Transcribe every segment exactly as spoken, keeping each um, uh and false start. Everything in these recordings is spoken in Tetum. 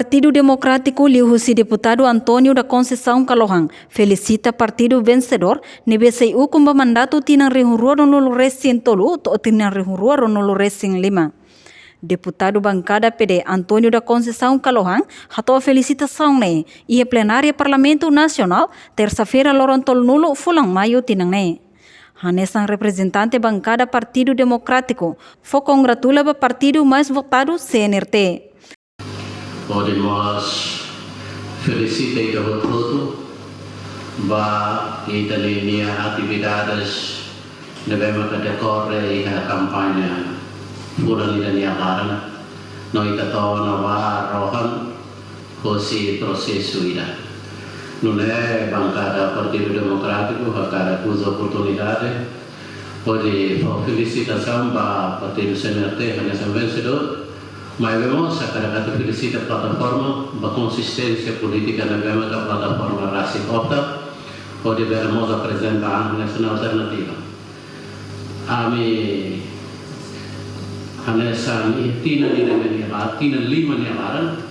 Partidu Demokrátiku liuhusi Deputadu António da Conceição Kalohan felisita partidu vensedór ne'ebé sai ukun ba mandatu tinan rihun rua ruanulu resin tolu to'o tinan rihun rua ruanulu resin lima. Deputadu bankada P D António da Conceição Kalohan hato'o felisitasaun ne'e iha plenária Parlamentu Nasionál, tersa-feira, loron tolunulu fulan Maiu tinan ne'e. Hanesan reprezentante bankada Partidu Demokrátiku, fó kongratula ba partidu mais votadu, C N R T. Hodi mós felisita ita hotu-hotu ba ita-nia atividades ne'ebé maka dekorre iha kampaña fulan ida nia laran, no ita to'o ona ba rohan hosi prosesu ida. Nune'e bankada Partidu Demokrátiku hakarak uza oportunidade hodi fó felisitasaun ba partidu C N R T hanesan vensedór, maibé mós hakarak atu felisita plataforma ba konsisténsia polítika ne'ebé maka plataforma rasik opta hodi bele mós aprezenta an hanesan alternativa. Ami hanesan iha tinan ida nia laran, tinan lima nia laran,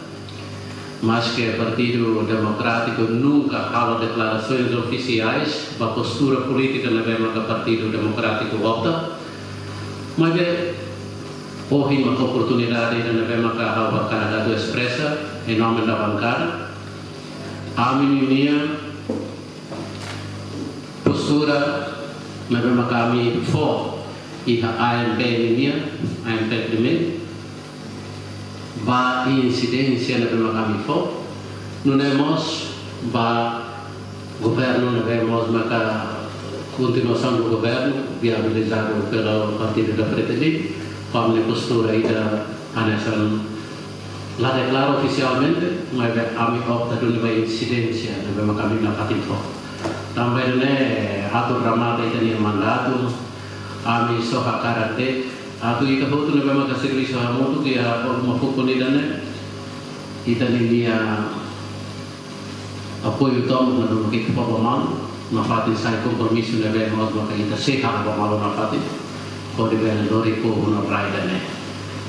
maske Partidu Demokrátiku nunka halo deklarasoens ofisiais ba postura polítika ne'ebé maka Partidu Demokrátiku opta, maibé ohin maka oportunidade ida ne'ebé maka ha'u hakarak atu espresa em nome da bankada ami-nia postura ne'ebé maka ami fó iha A M P nian, A M P primeiru, ba insidénsia ne'ebé maka ami fó, nune'e mós ba governu ne'ebé mós maka continuação do governo viabilizado pelo Partido da Fretilin, ho ami-nia postura ida hanesan la deklara ofisialmente, maibé ami opta duni ba insidénsia ne'ebé maka ami nafatin fó. Tanba ne'e atu remata ita-nia mandatu, ami só hakarak de'it atu ita hotu ne'ebé maka servisu hamutuk iha uma fukun ida-ne'e, ita-nia apoiu tomak ne'ebé maka ita fó ba malu nafatin sai kompromisu ne'ebé mós maka ita sei halo ba malu nafatin, hodi bele lori povu no rai ida-ne'e.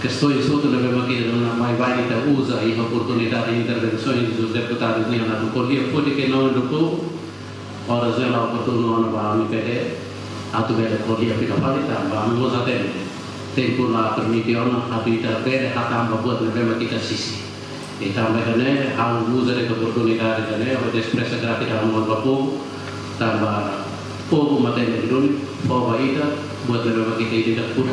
Kestaun ida hotu ne'ebé maka ita duna baibain ita uza iha oportunidade intervensoens dos deputados nian atu ko'alia foti keinginan do povo, oras ne'e la oportunu ona ba ami P D atu bele ko'alia fila fali tanba ami mós hatene tempu la permite ona atu ita bele hatán ba buat ne'ebé maka ita sisi. I tanba ida-ne'e, ha'u uza de'it oportunidade ida-ne'e, hodi espresa gratidaun ba povu, tanba povu matenek duni, fó ba ita, buat ne'ebé maka ita ida-idak kuda.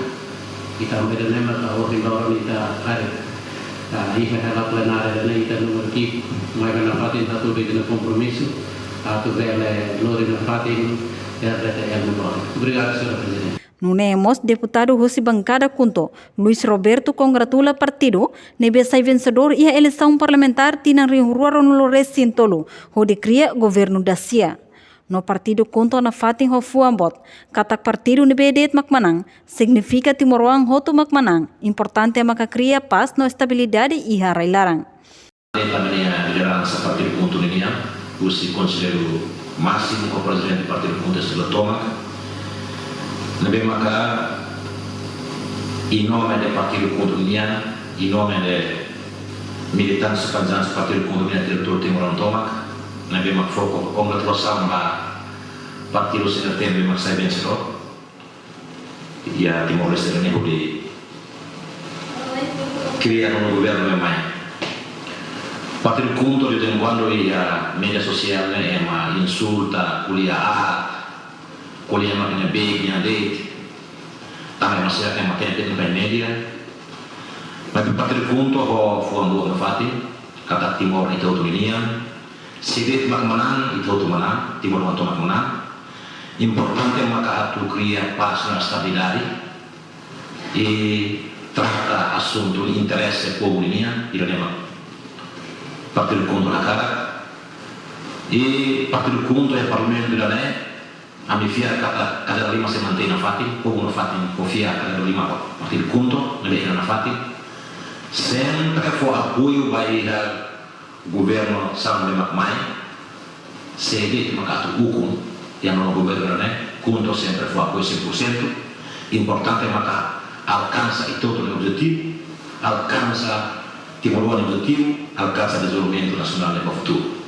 I tanba ida-ne'e maka ohin loron ita harii, ah, iha hela plenária ida-ne'e ita númeru ki'ik, maibé nafatin atu hatudu ita-nia kompromisu, atu bele lori nafatin R D T L no lori. Obrigadu, señór Prezidente. Nune'e mós deputadu husi bankada KHUNTO, Luis Roberto, kongratula partidu ne'ebé sai vensedór iha eleisaun parlamentár tinan rihun rua ruanulu resin tolu, hodi kria governu dasia. No partidu KHUNTO nafatin ho fuan boot katak partidu ne'ebé de'it mak manán, signifika timoroan hotu mak manán, importante maka kria pás no estabilidade iha rai-laran. Tanba ne'e lideransa partidu KHUNTO ninian, husi konselleiru másimu ho prezidente partidu KHUNTO estuda tomak, ne'ebé maka em nome de partidu KHUNTO ninian, em nome de militantes, simpatizantes partidu KHUNTO ninian, diretór timoroan tomak, ne'ebé maka fó kongratulasaun ba partidu C N R T ne'ebé maka sai vensedór iha Timor-Leste ne'e hodi kria nonu governu ne'e mai. Partidu KHUNTO de vez em quando iha média sosiál ne'e ema insulta, ko'alia aat, ko'alia ema nia beik nia de'it, tanba ema sira ema tempu iha média. Maibé partidu KHUNTO ho fuan boot nafatin, katak Timor ita hotu ninian, se de'it mak manán, ita hotu manán, timoroan tomak manán. Importante maka atu kria pás no estabilidade i trata asuntu interese povu ninian, ida-ne'e mak partidu KHUNTO hakarak. I partidu KHUNTO iha parlamentu ida-ne'e, ami fiar katak kadeira lima sei mantein nafatin, povu nafatin fó fiar kadeira lima ba partidu KHUNTO, ne'ebé iha nafatin. Sempre fó apoiu ba iha governu sira ne'ebé mak mai, se de'it mak atu ukun iha nonu governu ne'e, KHUNTO sempre fó apoiu cem por cento. Importante maka alkansa ita hotu nia objetivu, alkansa Timoroan nia objetivu alkansa dezenvolvimentu nasionál ne'e ba futuru.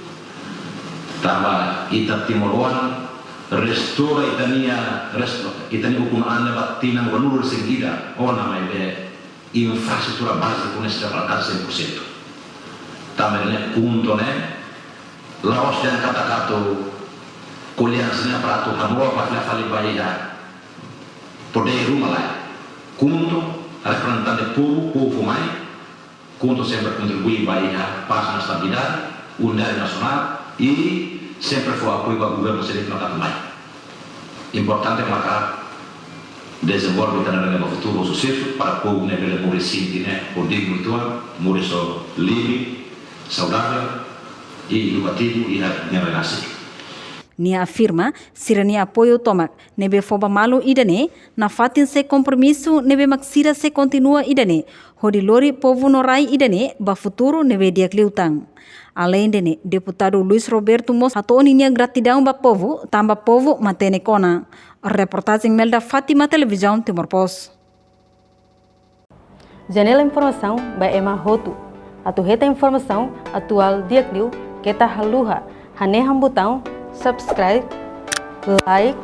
Tanba ita timoroan restaura ita-nia, restaura ita-nia ukun an ne'ebá tinan ruanulu-resin-ida ona maibé infraestrutura bázika ne'e seidauk alkansa sein por sentu. Tanba ne'e KHUNTO ne'e la'ós dehan katak atu ko'alia hanesan ne'e para atu hanoin ba fila fali ba iha poder ruma, lae. KHUNTO reprezentante povu, povu mai. KHUNTO sempre kontribui ba iha pás no estabilidade, unidade nasionál i sempre fó apoiu ba governu sira ne'ebé mak atu mai. Importante maka dezenvolve ita-nia rain ne'e ba futuru ho susesu para povu ne'e bele moris sinti ne'e ho dignu uitoan, moris ho livre, saudavel i edukativu iha nia rain rasik. Nia afirma, sira-nia apoiu tomak ne'ebé fó ba malu ida-ne'e nafatin sai kompromisu ne'ebé mak sira sei kontinua ida-ne'e hodi lori povu no rai ida-ne'e ba futuru ne'ebé di'ak liután. Aleinde ne'e, Deputadu Luis Roberto mós hato'o ninia gratidaun ba povu, tanba povu matenek ona. Reportajen Melda Fátima, Televizaun Timor Post. Janela informasaun ba ema hotu. Atu hetan informasaun atuál di'ak liu, keta haluha hanehan butaun subscribe, like,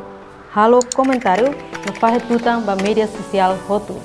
halo komentáriu no fahe tutan ba média sosiál hotu.